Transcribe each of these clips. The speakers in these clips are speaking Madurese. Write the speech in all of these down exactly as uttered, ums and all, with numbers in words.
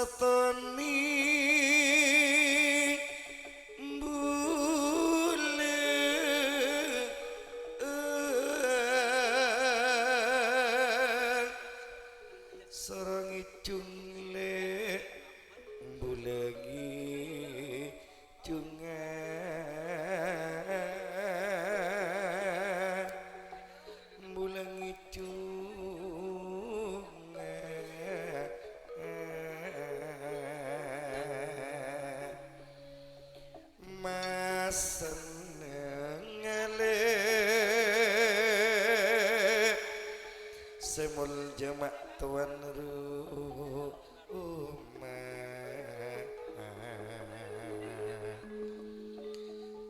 Satoni bulâ sareng èjhung lè' bulâ ngèjhungnga. Bulâ ngèjhungnga. Masennengnga lè' sè moljâ ma' towan ru- Uma.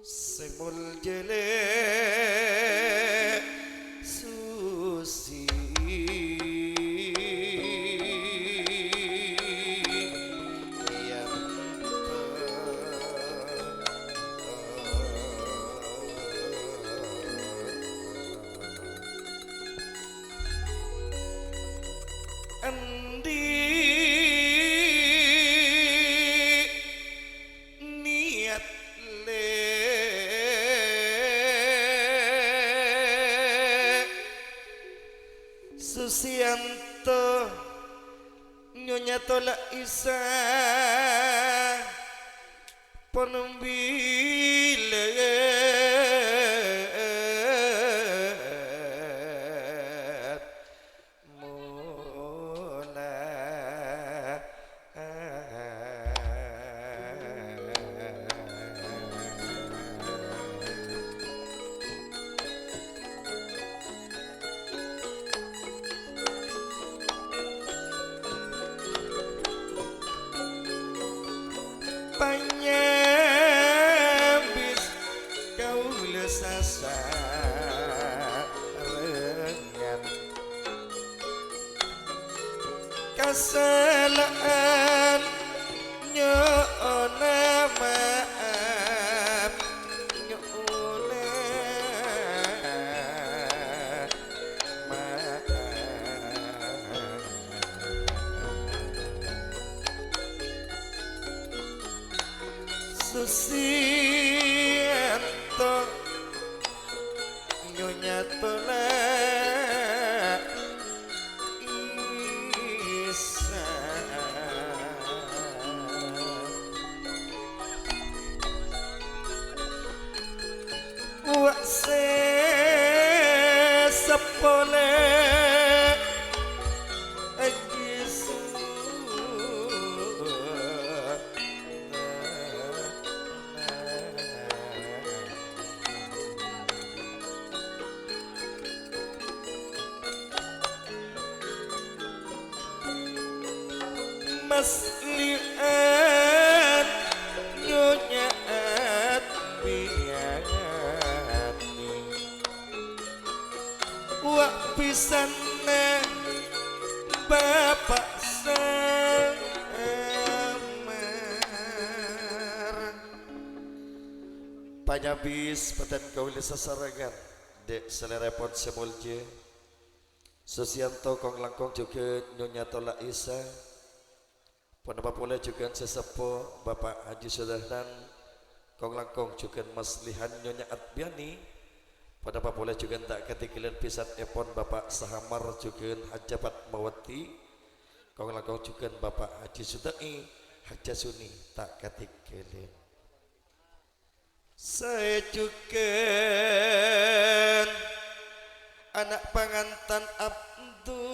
Sè moljâ lè' Susi. Yanto. Endi' niyat lè' Susiyanto, Nyonya Tola' Isa? Pon bilât mola. Panyabis kaulâ sasarengan. Kasala'an nyo'ona ma'ap, nyo'ona ma'ap. Susiyanto, Nyonya Tola' Isa. Wa' sè seppo lè' Yesus. Mas li'an Nyonya Atbiyani. Wa' bisanna Bapa' Samar. Panyabis bhâdhân kaulâ sasarengan, dâ' salèrèpon sè molja. Susiyanto kong-langkong jhughân Nyonya Tola' Isa. Ponapa polè jhughân sè seppo Bapa' Haji Sudahnan, kong-langkong jhughân Mas Lihan Nyonya Atbiyani. Ponapa polè jhughân ta' kadhingghâlân bhisanèpon Bapa' Sahamar jhughân Hajjâ Fatmawati, kong-langkong jhughân Bapa' Haji Sudai, Hajjâ Suni ta' kadhingghâlân. Saè jhughân ana' pangantan Abdul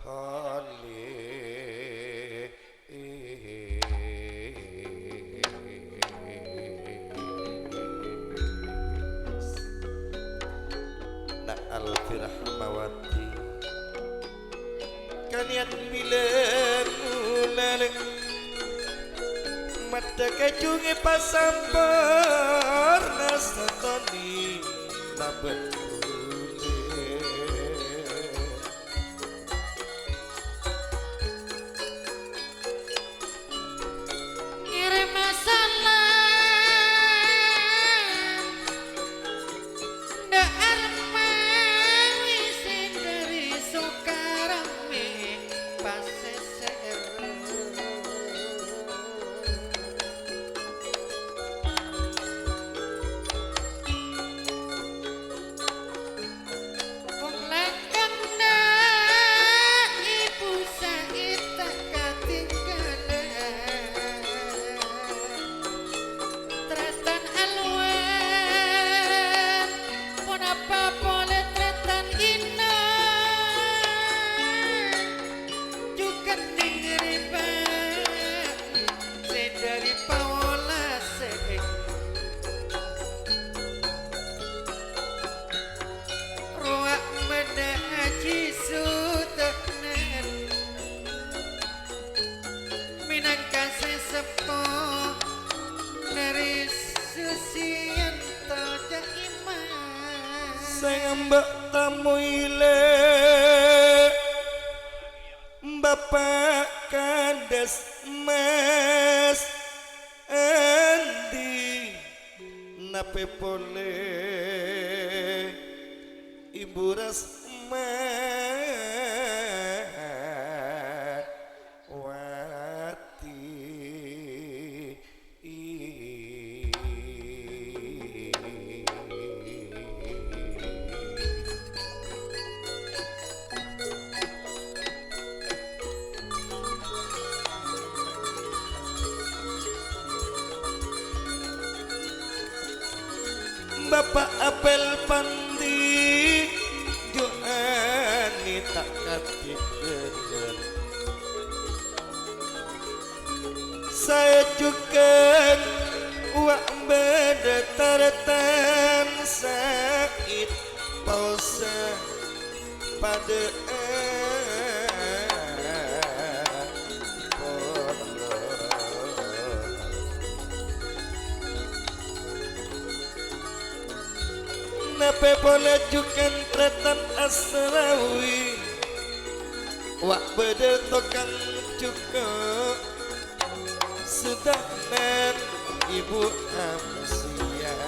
Khalid. Na' Alfi Rahmawati. Kanèyat bilâ ngulâ lè', maddhâ ka jhungè pasamporna satoni labân bulâ. Ngèrèma salam dâ' Armawi sè dâri Sokaramè. Mbok tamoy lè', Bapa' Kades Mas, andi' napè polè Ibu Rasmawati. Bapa' apel pandi, jhughân ta' kadhighâlân. Saè jhughân wa' bâdâ tarètan Said Paosa padâ'â polo. Napè polè jhughân tarètan Asrawi, wa' bâdâ tokang jhuko', Sudanan Ibu Amsiah.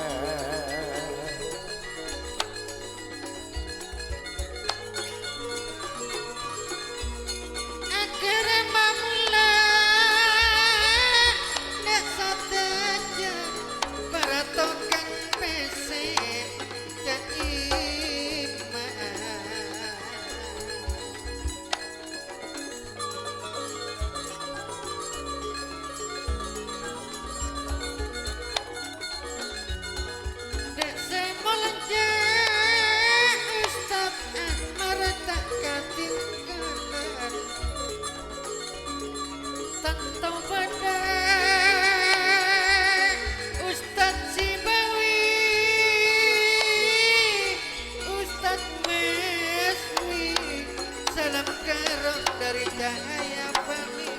Akhèrra mamula, nè' sadhâjâ para tokang pèssè ca'imma. Dek sè molja Ustad Ahmar ta' katinggalan. Tanto bâdâ Ustad Sibawi, Ustad Meswi, salam karo dari Cahaya Family.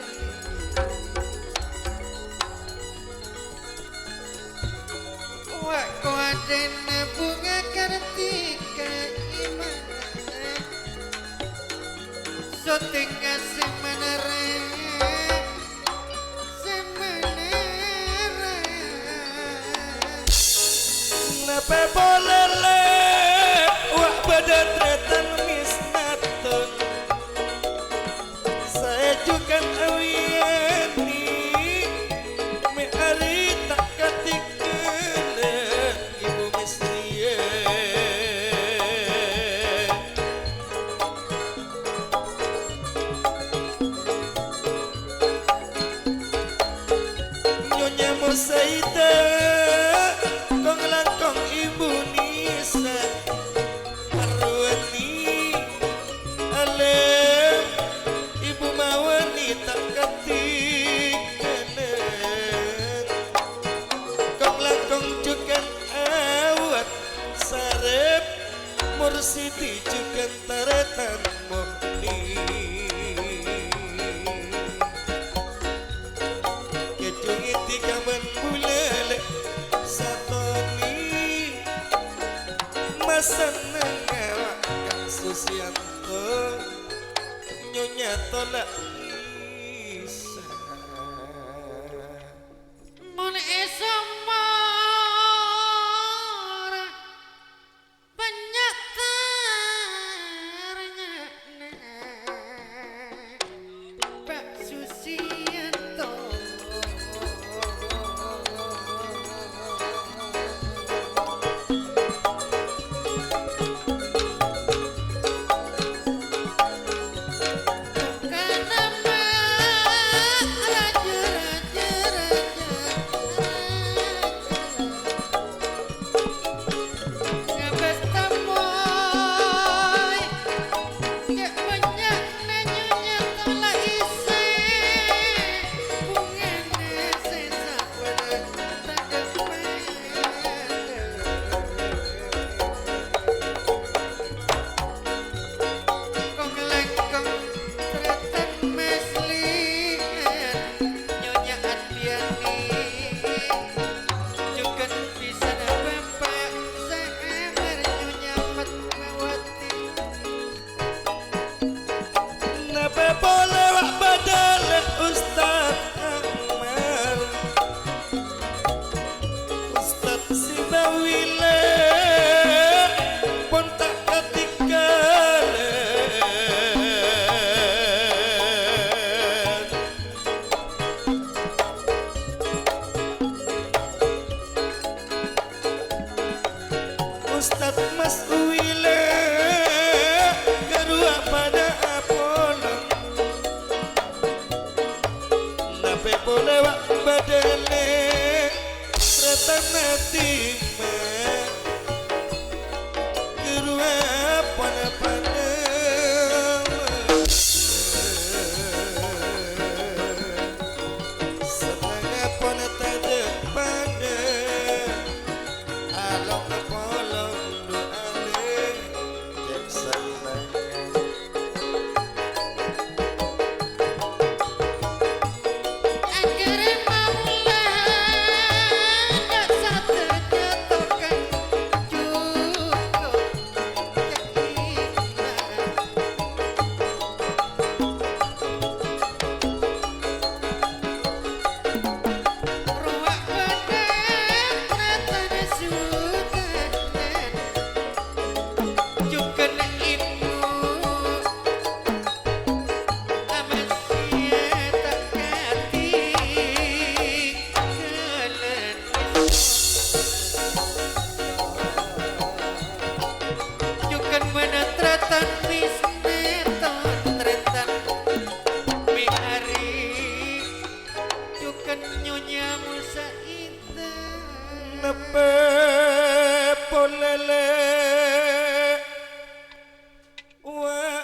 Wa' kowadhâna bhunga kartika imana. Sotengnga sè manara, sè manara. Napè polè lè', wa' bâdâ tarètan Misnatun. Saè jhughân awiyani, mè' arè ta' katinggalan Ibu Misriyah. Nyonya Musaidah, kong-langkong Ibu Nisa, Arwani, Alem, Ibu Mawani ta' katinggalan. Kong-langkong jhughân awat Sarep, Mursidi jhughân tarètan Mu'ni. Kèjhungèdhi kaman bulâ lè' satoni. Masennengnga wa' Kang Susianto, Nyonya Tola Nisa. Mon è somor bânnya' tarèngana Pak Susianto. Karena Tima, karowa ponapa nama? Setengah pon tadâ' padâ, along polong du'ale cè' sennengnga. Jhughân bâna trètan, Miss Meton, trètan, mè' arè. Jhughân Nyonya Musa Indah. Neppè polè, lè', wa'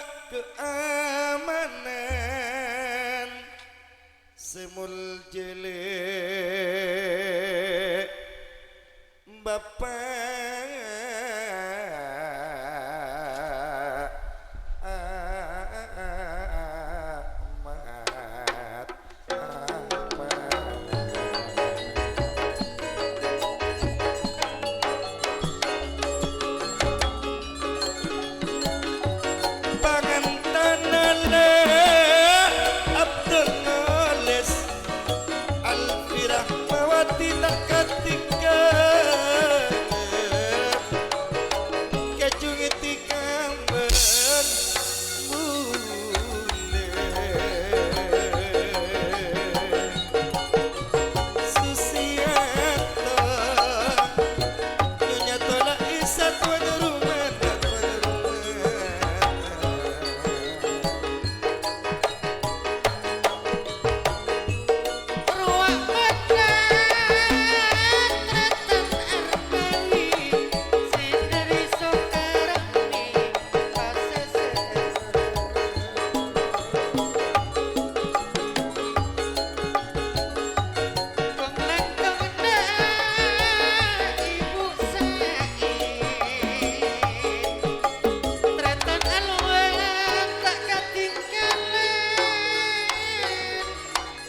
kaamanan. Sè moljâ lè' Bapa' Ahmad. Pangantana lè' Abdul Ngoles, Alfi Rahmawati ta' katinggal. Kajungèt kambâng bulâ. Susiyanto, Nyonya Tola Isa, tuan rumah, tuan rumah.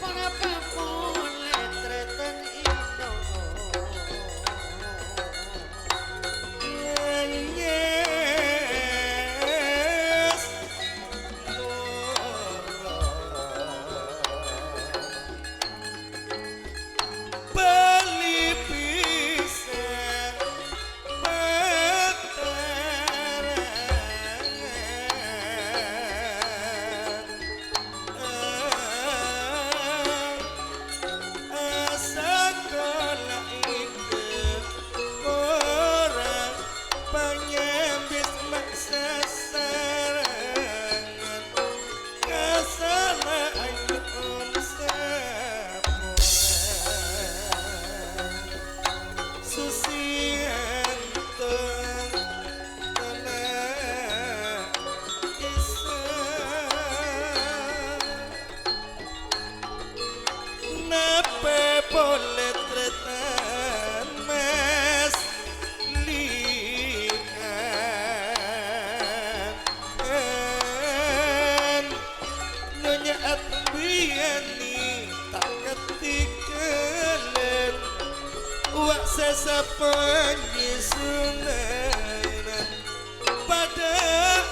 Ponapa polè trètan Indo? Yes. Bali bisa patarangan. Asakola inggih korang panyambis ma' sasarengan. Kasala ayo'on sapolan. Susiyanto tana' isa. Napè polè trètan Mas Lian. Nyonya Atbiyani ta' katinggalan. Wa' sè sapanjhi Sunanan padâ'ân.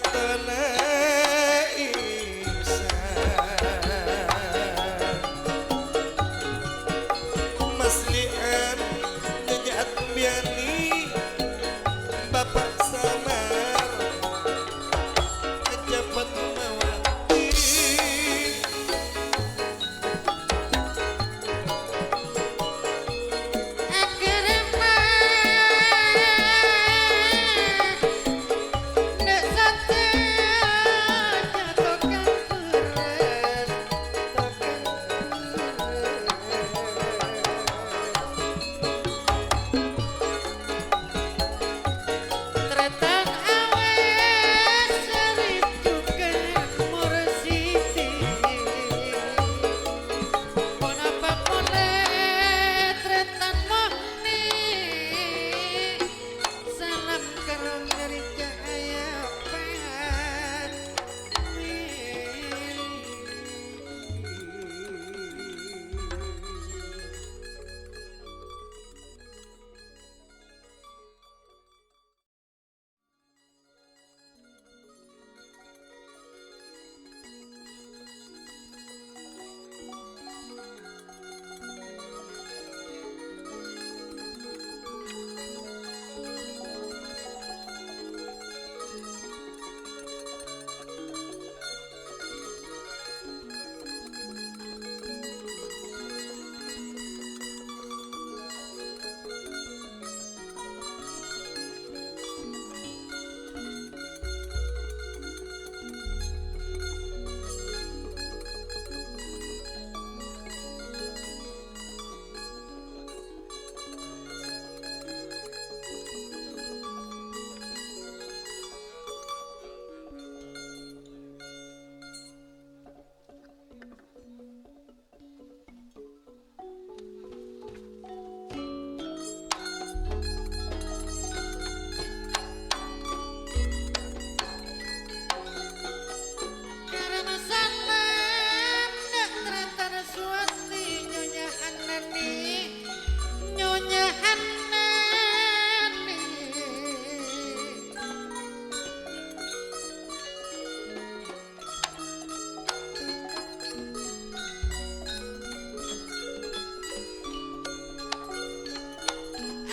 Tolè Isa. Masli'an nyanya'at biyani Bapa' Samar. Ajâ Fatmawati. Trètan awès rindu ka Mursyidi. Ponapa polè trètan monè? Salam ka Romer Cahaya Pamili. Karana salam dâ' Trètan Suwati, Nyonya Annani, Nyonya Annani.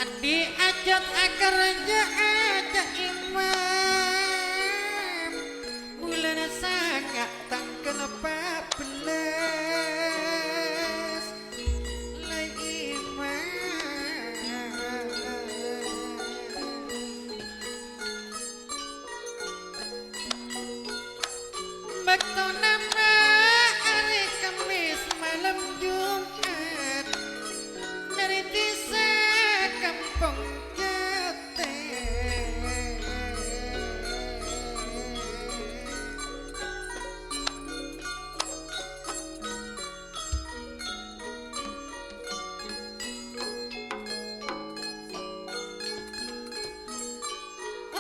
Andi' ajât akarjâ'â, Ca'imam, bulâna sanga' tangghâl pabellâs, Lè' Imam. Bâktona arè Kemmès malem Jum'at, dâri dhisa Kampong Jâtè.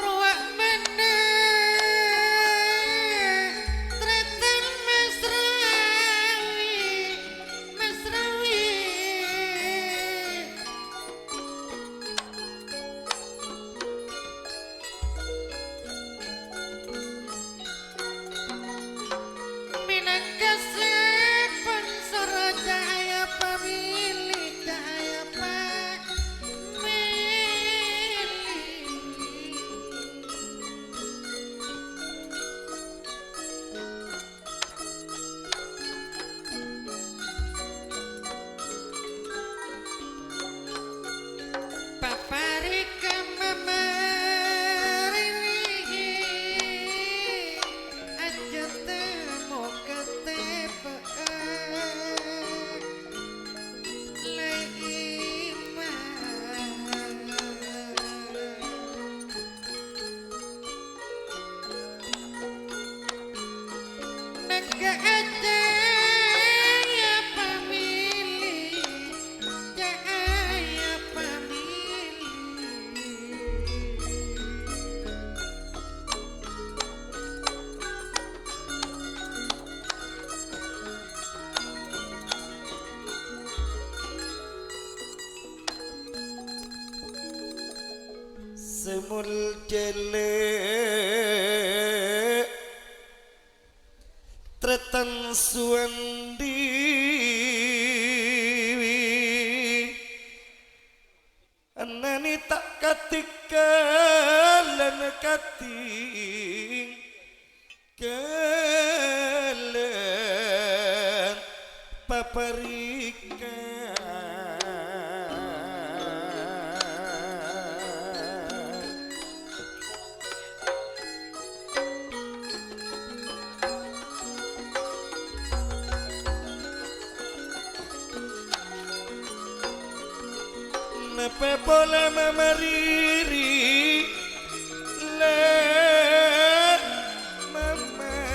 Rowa' manè Trètan Masrawi, Masrawi. Mènangka sponsor Cahaya Pamili, Cahaya Pamili. Paparèka mamarènè ajâtèmo katèbâ'ân Lè' Imam. Nèngghâ Cahaya Pamili, Cahaya Pamili. Sè moljâ lè suwan dhibi'. Anane ta' katinggalan katinggalan paparika. Napa pola mamariri, le mamariri.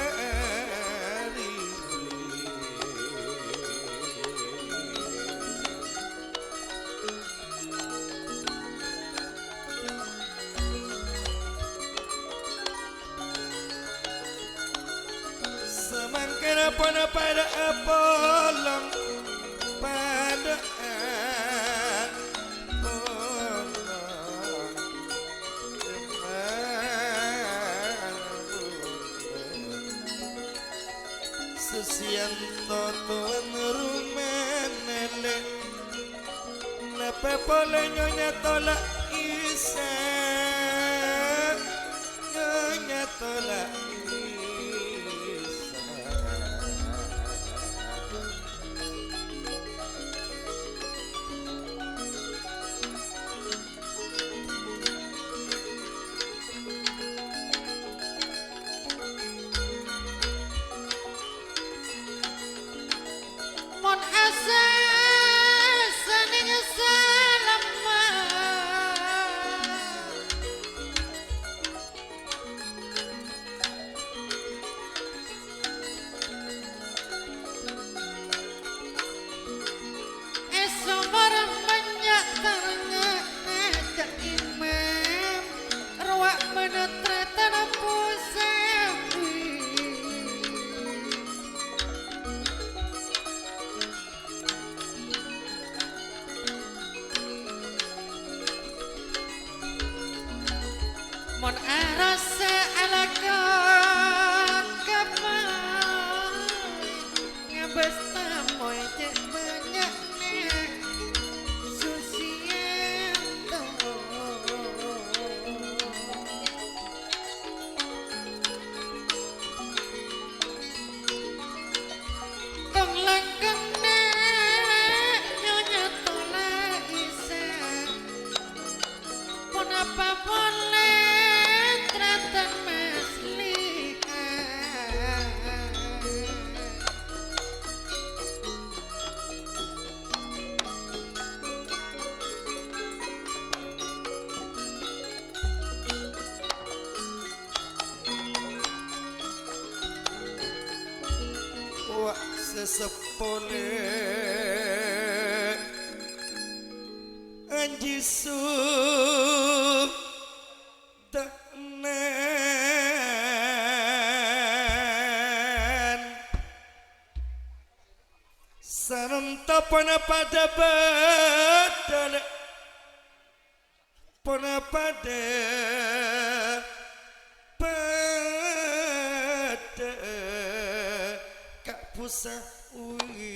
Samangkèna pon padâ apolong, padâ apolong. Sesian totoan rumana le', napa pole Nyonya tola' Isa, Nyonya tola' Isa. Mon asa saning salamet. È somor mennya' tarengnga'na ca' imam, rowa bâdâ tratana posawi. Mon arassa alako ka pawi, ngabâs tamoy cè' bânnya'na susiyanto. Tong langkana Nyonya tola' Isa. Ponapa pole Tratan Mas Liha? Wa' seseppona Anji Sudanan. Sanonta pona padâ bâdâna. Pona padâ, padâ ka' posawi.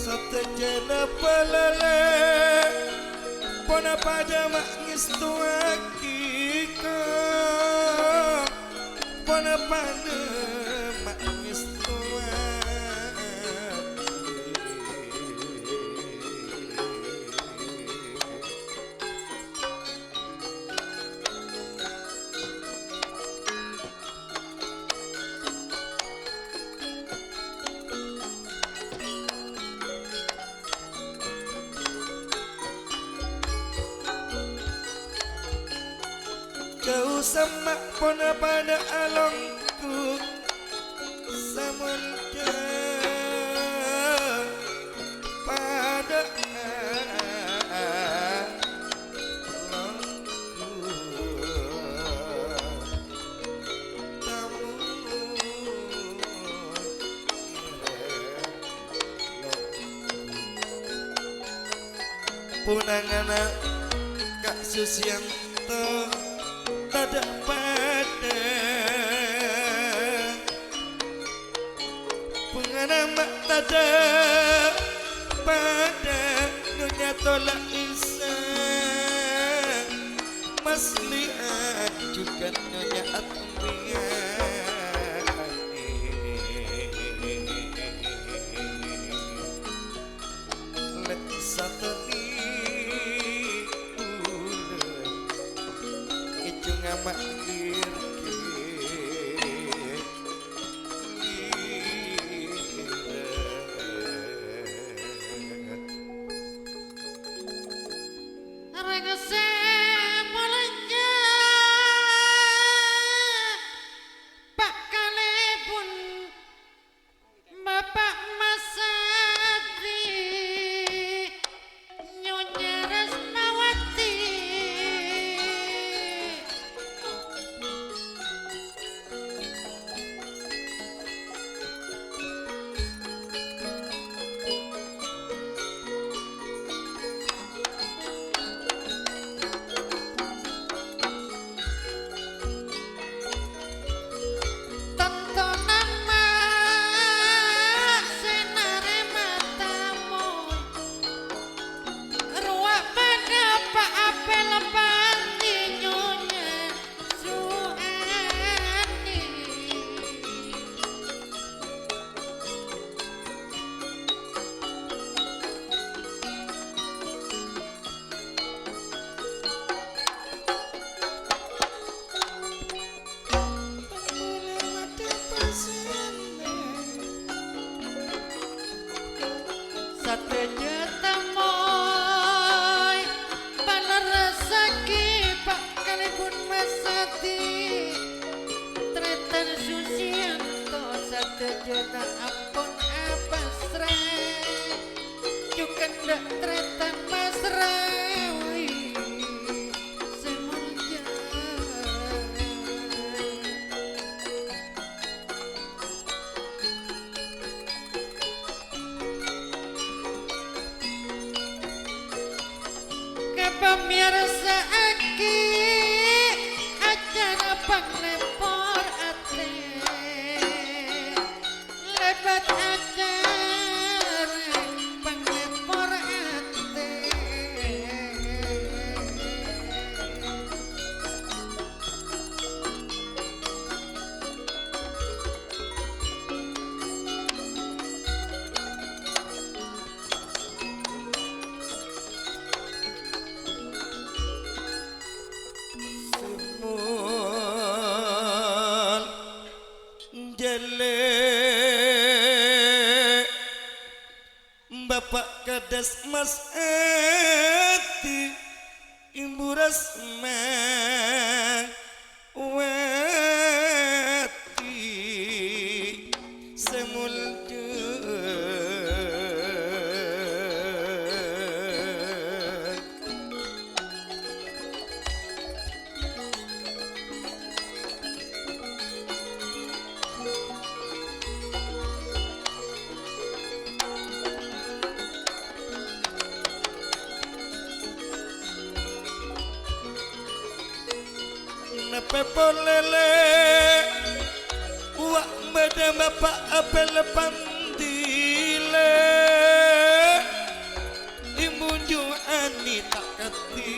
Sadhâjâna palale, ponapa jhâ' ma' ngestowaghi ka'? Ponapa ma' ngestowaghi? Jhâ' semma' ponapa dâ' alonggu samonjhâ padâ. Ponangana Ka' Susianto tadha' padha. Bhungana ma' tadha' padha, Nyonya Tola Isa. Mas Lian jhughân Nyonya Atmiani. Lè' satèya bulâ èjhungnga ma' lèrghi. Rèng sè molja, Pa' kalèbun Bapa' Masadi, Nyonya Rasmawati. Tanto nama sè narèma tamoy, rowa padâ pa' apèl pandi Nyonya Suhani. Sadhâjâ tamoy palerressaghi Pa' kalèbun Masadi. Trètan Susianto sadhâjâna ampon apasra. Jhughân dâ' trètan Mas Rawi sè molja. Kapamèyarsa'aghi acara panglèpor atè. Lèbât acara panglèpor atè. Sè mol jâlâ Bapa' Kadas Mas Adi, Ibu Rasmawati sè molja. Napè polè, Lè'? Wa' bâdâ bapa' apèl pandi, Lè'? Ibu Juwani ta' kadhi.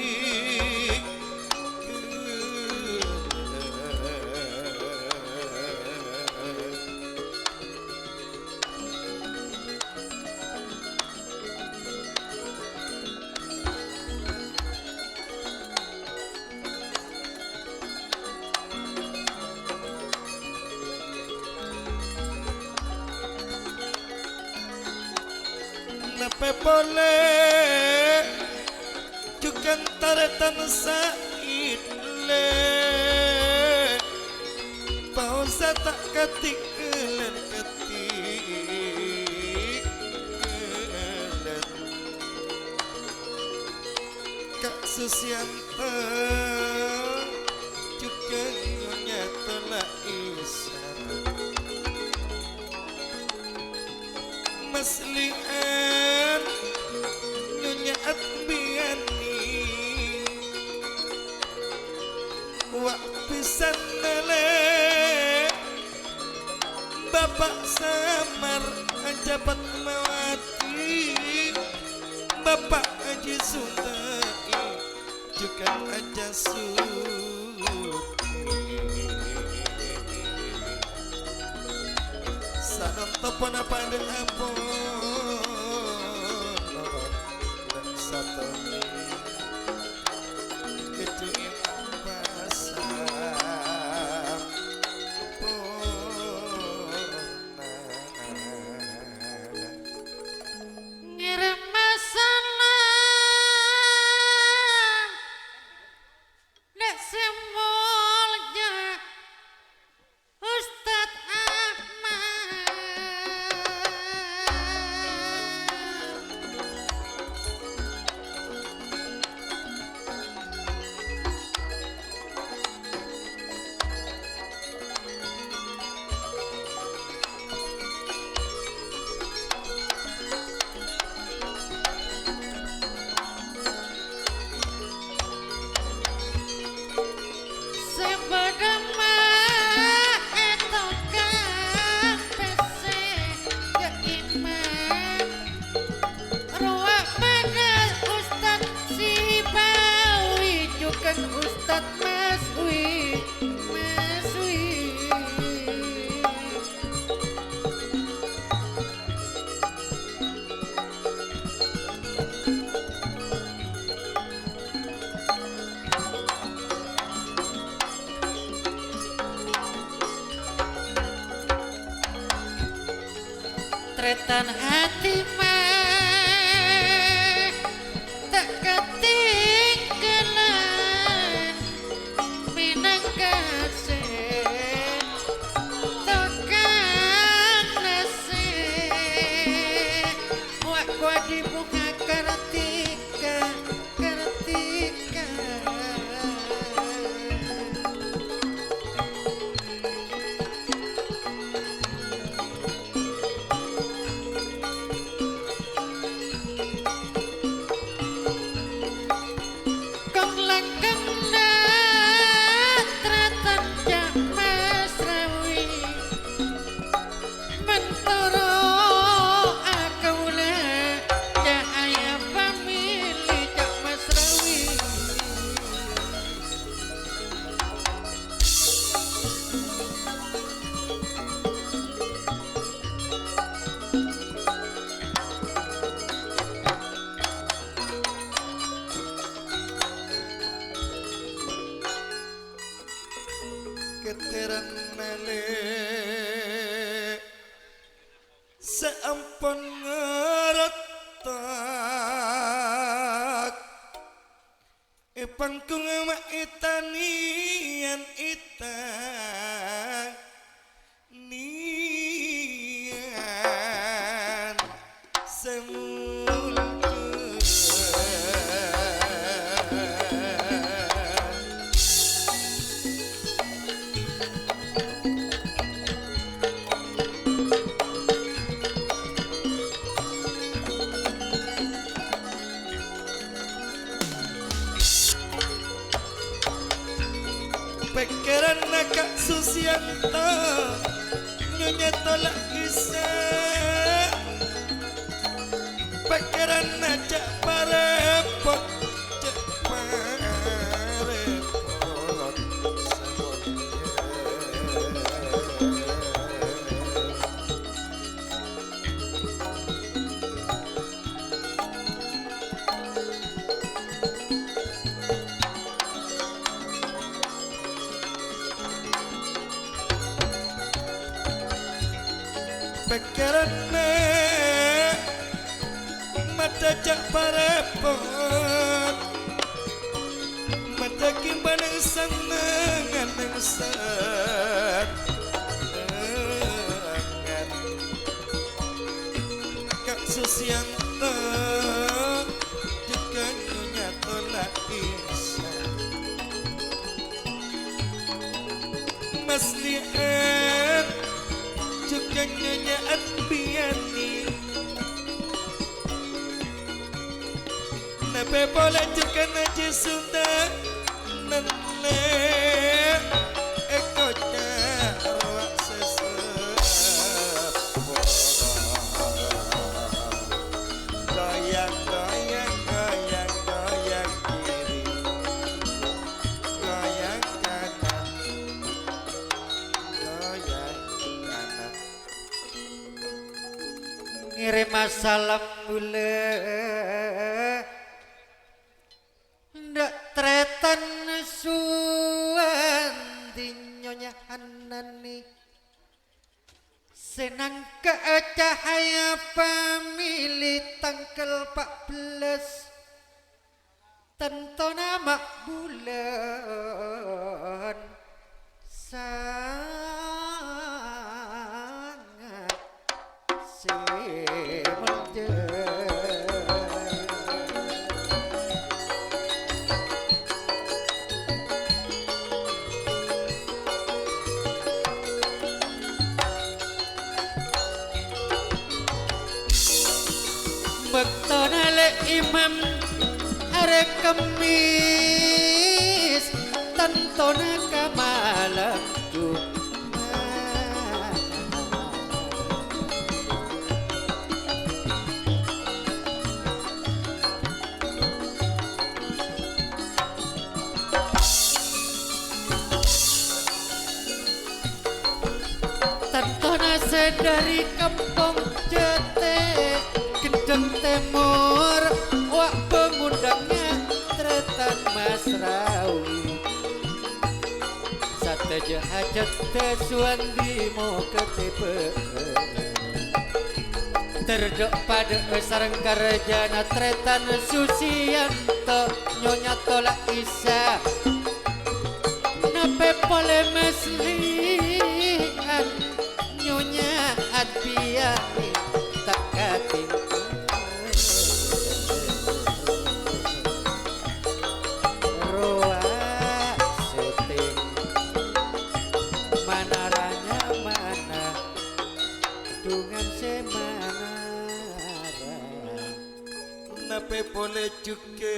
Napè polè jhughân tarètan Said, Lè'? Paossa ta' katinggalan, katinggalan. Ka' Susianto jhughân Nyonya Tola Isa. Mas Lian, Nyonya Atmiya Mele, Bapa' Samar, Aja Fatmawati, Bapa' Haji Sundai, jhughân Aja Suti. Sanonto ponapa dâ' ampon, lem satoni. Itu Imam Pasar. Ngirim salam dâ' sè molja Ustadz Ahmad. Sè padâ ma' è tokang pèssè ka Imam. Rowa padâ Ustadz Sibawi, jhughân Ustadz Maswi, Maswi. Tarètan hati ma' ta' katèngghâlân, mènangka sè tokang nasè'. Wa'-, wa' di bunga kartika, kartika. Kong langkong natra-tanja Masrawi. Mentoro akaula cahaya famili Cak Masrawi. Keteran mele saampon ngerettak. È panggung ma' ètaniyan, ètaniyan sè muncul. Pèkkèranna Ka' Susiyanto, Nyonya Tola' Isa. Pèkkèranna Cak Parepot, Cak Parepot. Pèkkèranna maca Cak Parepot, maca kimbana sennengngan sennengngan. Ka' Susiyanto, jhughân Nyonya Tola' Isa. Mas Lian, jhughân Nyonya Anbiyani. Napè polè jhughân Haji Sunda, nenne' è Ngèrèma salam bulâ, dâ' tarètan Suwandi Nyonya Annani. Sè nangka'a cahaya pamèlè tangghâl pa' bellâs. Tantona ma' bulân sanget sè molja. Bâktona lè' imam arè Kemmès, tantona ka malem Jum'at. Tantona sè dâri Kampong Jâtè, Gendheng Tèmor, wa' pangondhângnga tarètan Masrawi. Sadhâjâ hajhâddhâ Suwandi moghâ tèbâ'ân. Tèrdhâ' padhâ'â sareng karajâna tarètan Susiyanto, Nyonya Tola Isa. Napè polè maslè'an Nyonya Atbiyani ta' katèngghâl. Rowa sotèng manaranya mana, dhungan sè manara. Napè polè jhughân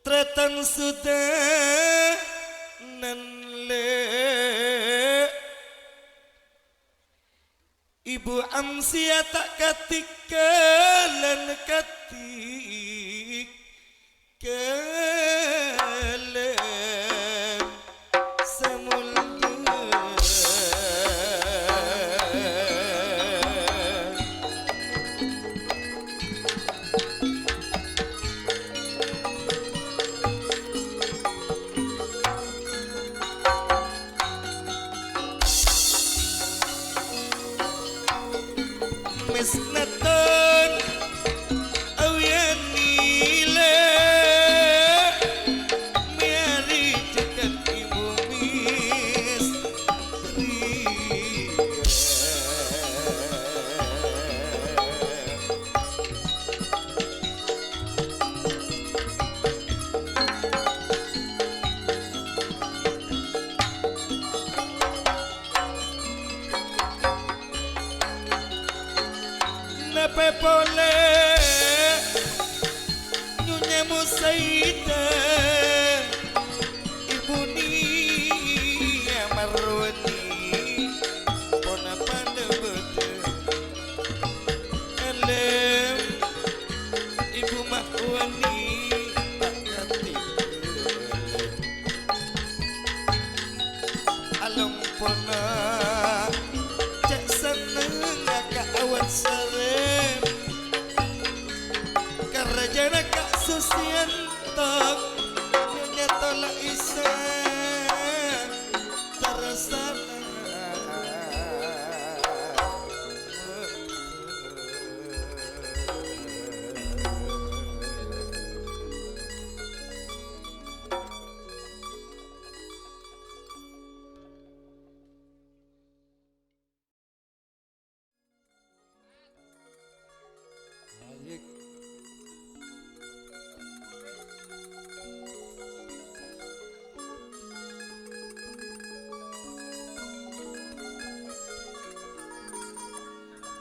tarètan Sudanan lè'. Ibu Amsiya ta' katèngghâlân katèngghâlân. Samolja. Mesnaton awiyan nilai meyari dekat ibu misteri. Napè polè Nyonya Musaidah, Ibu Nia Marwani, ponapa bâdâ? Elem, Ibu Mahwani, ta' ngartè. Alompona, cè' sennengnga ka awan sarè. Karajana ka Susiyanto, Nyonya Tola Isa, tarasana.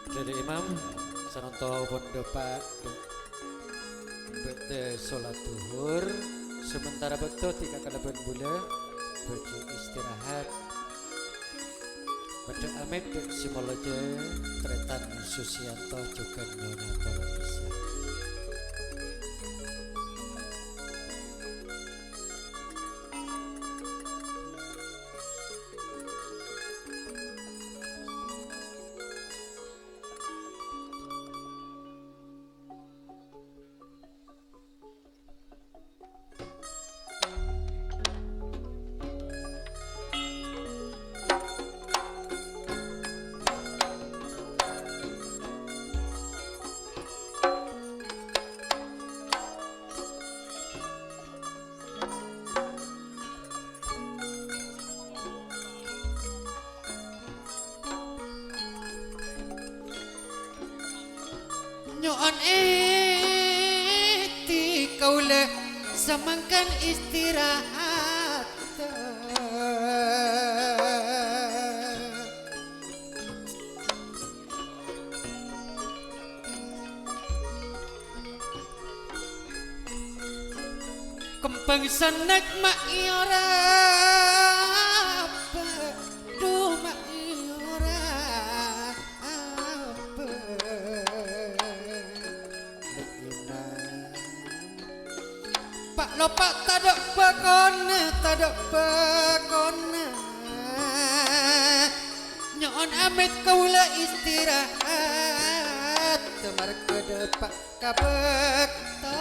Dhâri imam, sanonto pon dâpa' bâdâ sholat dhuhur, sementara bâkto dhika kalabân bulâ bhâdhi istirahat. Bâdâ amèt dhâ' sè molja, Tarètan Susiyanto jhughân Nyonya Tola Isa. Nyo'on èdhi kaulâ samangkèn istirahat. Kembhâng sanèk ma' èyorabhâ, dhu ma' èyorabhâ. Pa' lopa' tadâ' bhâkona, tadâ' bhâkona. Nyo'on amèt kaulâ istirahat, marghâ dâpa' ka bâktona.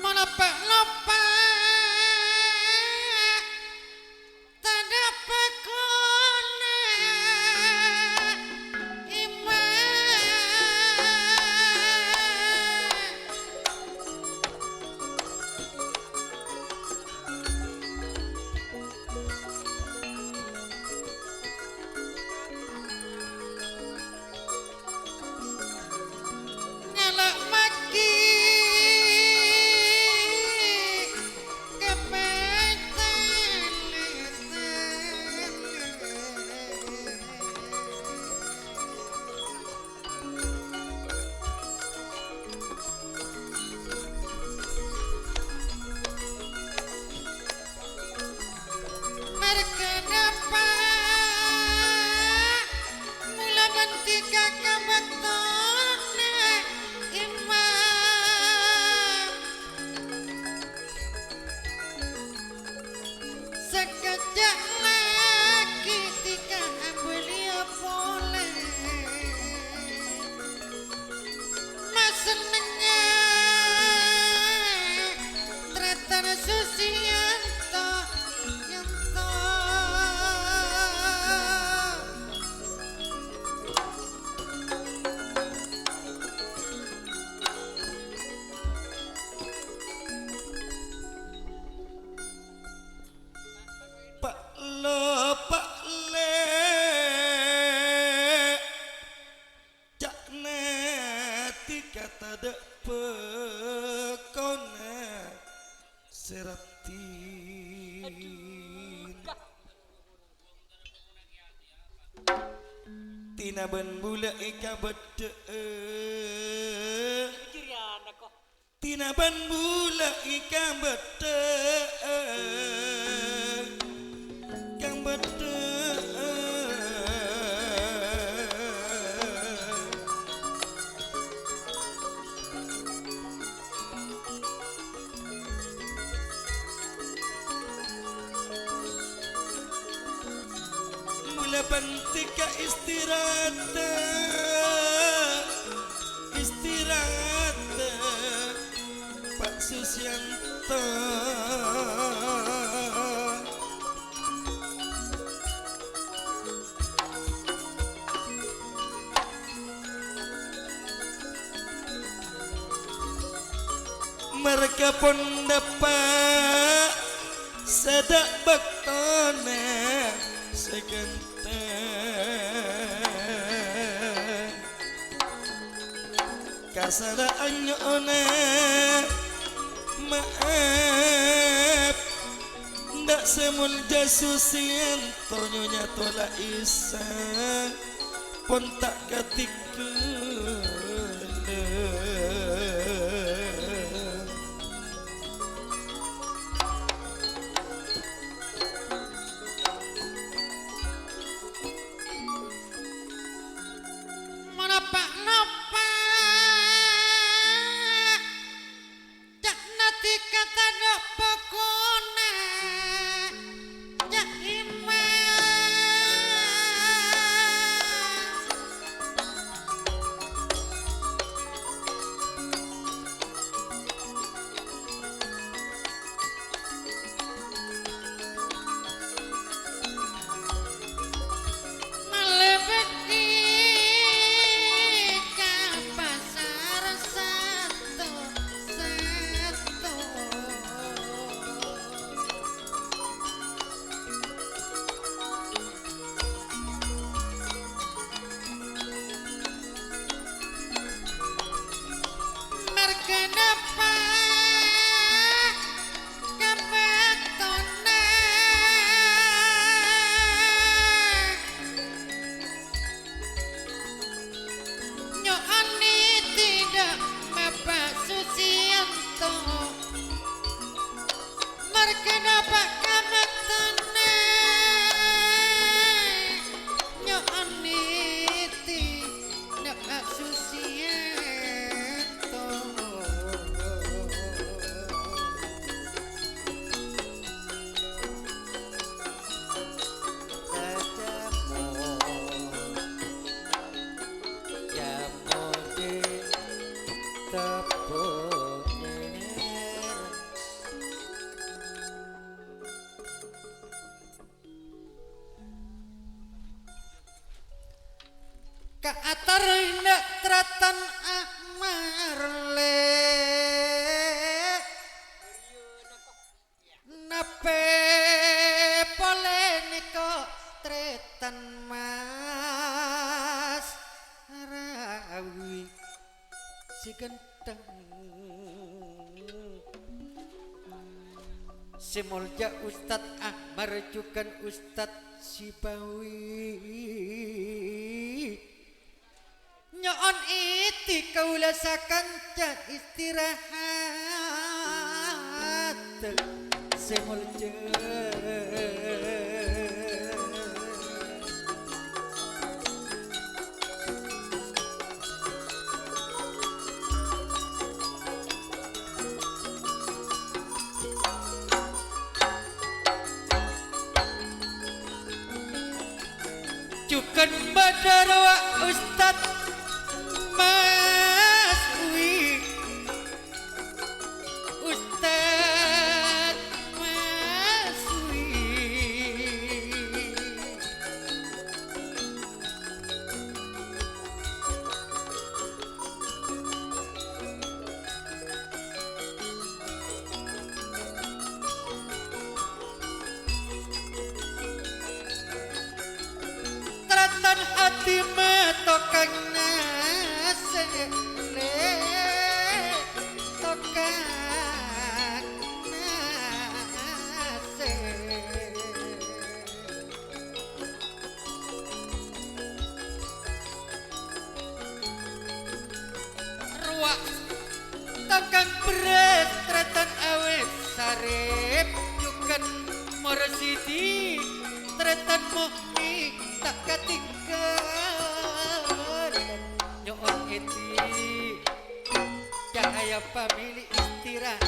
Mon apa-napa tadâ' bhâkona, Imam. Ngala' maghi ka pètèlè. Marghâ napa mula bhântè ka bâktona, Imam? Sakejjhâ' lagi dhika abâliyâ polè. Masennengnga Tratan Susiyanto, Yanto. Pa' lo, pa' lè, ca'na dhika tadâ' bhâkona sè raddhin. Tina bân bulâ èkabâddhâ'â. Tina bân bulâ èkabâddhâ'â, kabâddhâ'â. Mula bhântè ka istirahat, istirahat, Pa' Susiyanto. Marghâ pon dâpa' sè tadâ' bâktona sè ghântèng. Kasala'an nyo'ona ma'ap, Nda' sè molja Susiyanto Nyonya Tola Isa, pon ta' katikèlân. Mon apa-napa ca'na dhika tadâ' bhâkona, ca'na Imam. Kaatarèna Tratan Ahmar, lè'. Napè polè nèko Tratan Mas Rawi sè ganteng. Sè molja Ustad Ahmar jhughân Ustad Sibawi. Nyo'on èdhi kaulâ sakanca istirahat sè molja. Jhughân bâdâ rowa Ustad Mas Wi. Ustad Mas Wi. Tratan ati matokang nasè', lè', tokang nasè'. Rowa tokang bherrâs Tratan Awè Sarep, jhughân Morsidi Tratan Muhni ta' katèngghâlân. Nyo'on èdhi. Cahaya pamèlè istirahat.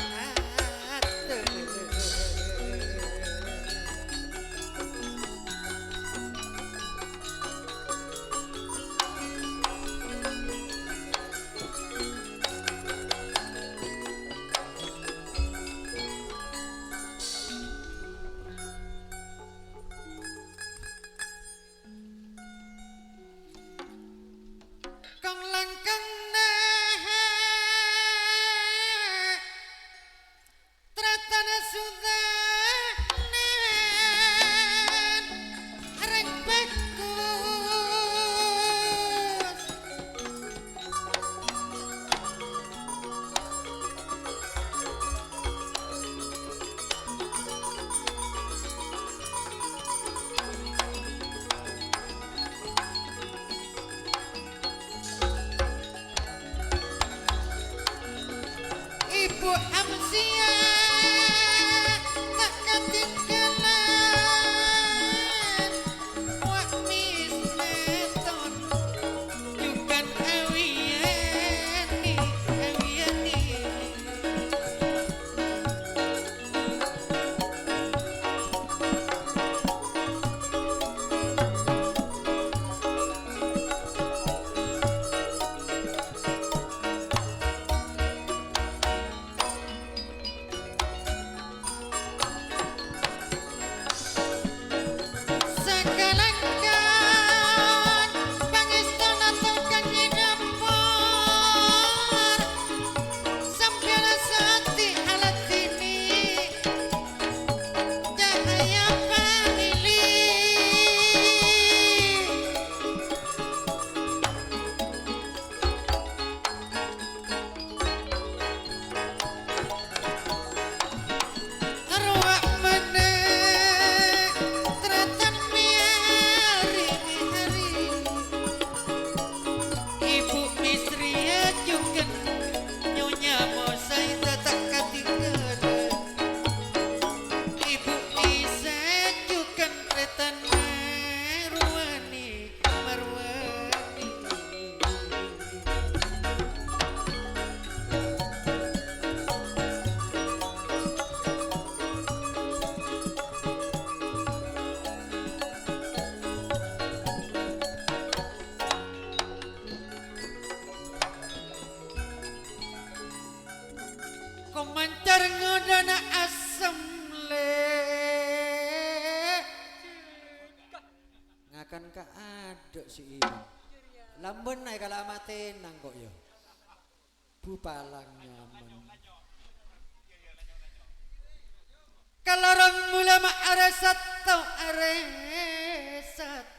Kong langkong nèh, Tratan Sudanen rèng bhâghus. Ibu Amsiah ta' katèngghâlân, Wa' Misneton jhughân Awiyani, Awiyani. Sakalangkong pangèstona tokang è dâpor, sampèyan sè alatènè cahaya pamèlè. Arwah mana teratan miyari hari. Ibu Misriya jhughân Nyonya Mosaidah ta' katinggalan. Ibu Isa jhughân retan marwani. Marwani. Komancar ngodana asem, lè'. Ngakan ka adâ' si Imam. Lamun èkala matèna engko' iyâ. Bu palang nyaman. Kalorong mula ma' arè sèttong, arè sèttong.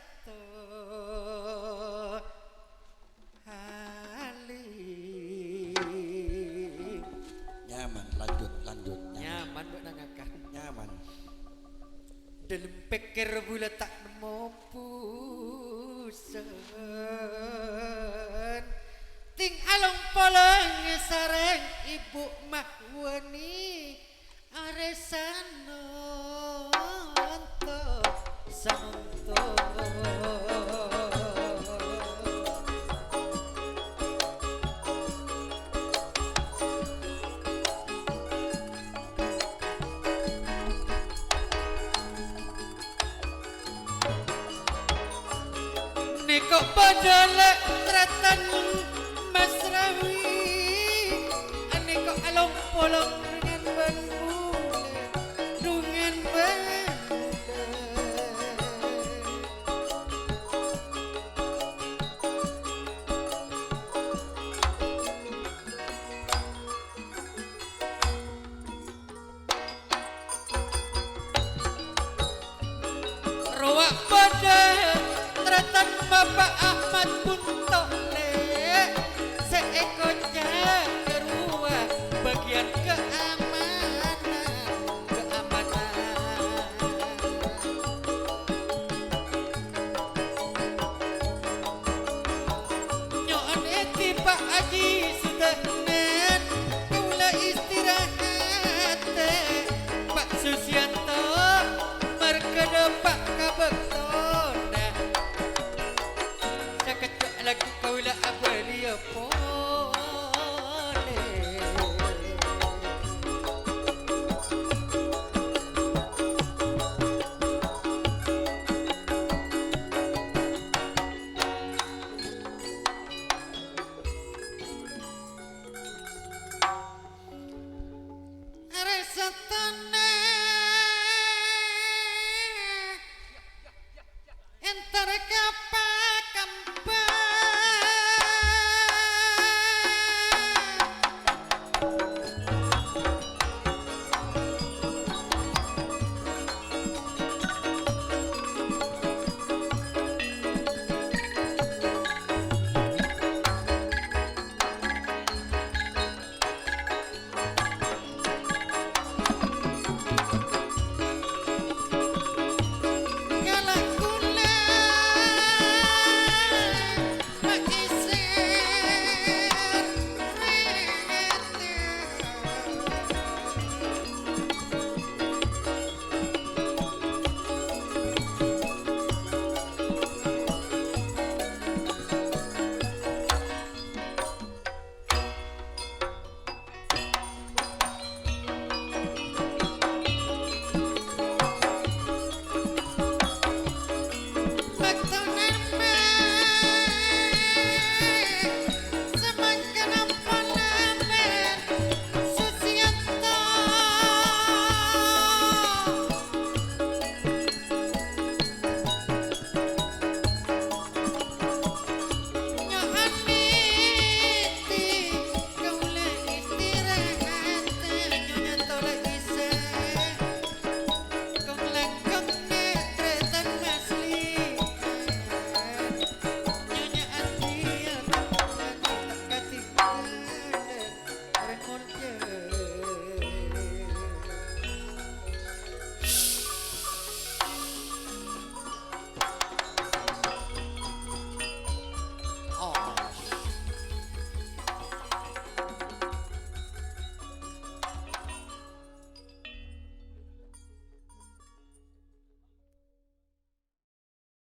Halim. Nyaman, lanjut, lanjut, nyaman. Nyaman, Bu, nangakkan. Nyaman. Dâlem pèkkèr bulâ ta' nemmo busen. Ting along-polong sareng ibu Mahwani. Arè sanonto, sanonto. Nèko padâ lè' trètan masrawi, anèko along-polong rèngan bân bulâ, rèngan bân bulâ. Rowa padâ trètan Bapa' Ahmad Bunto, lè', sè èkoca' rowa bâgiyân keamanan, keamanan. Nyo'on èdhi, Pa' Aji Sudanan, kaulâ istirahat. Pa' Susiyanto, marghâna Pa' Kabâkto,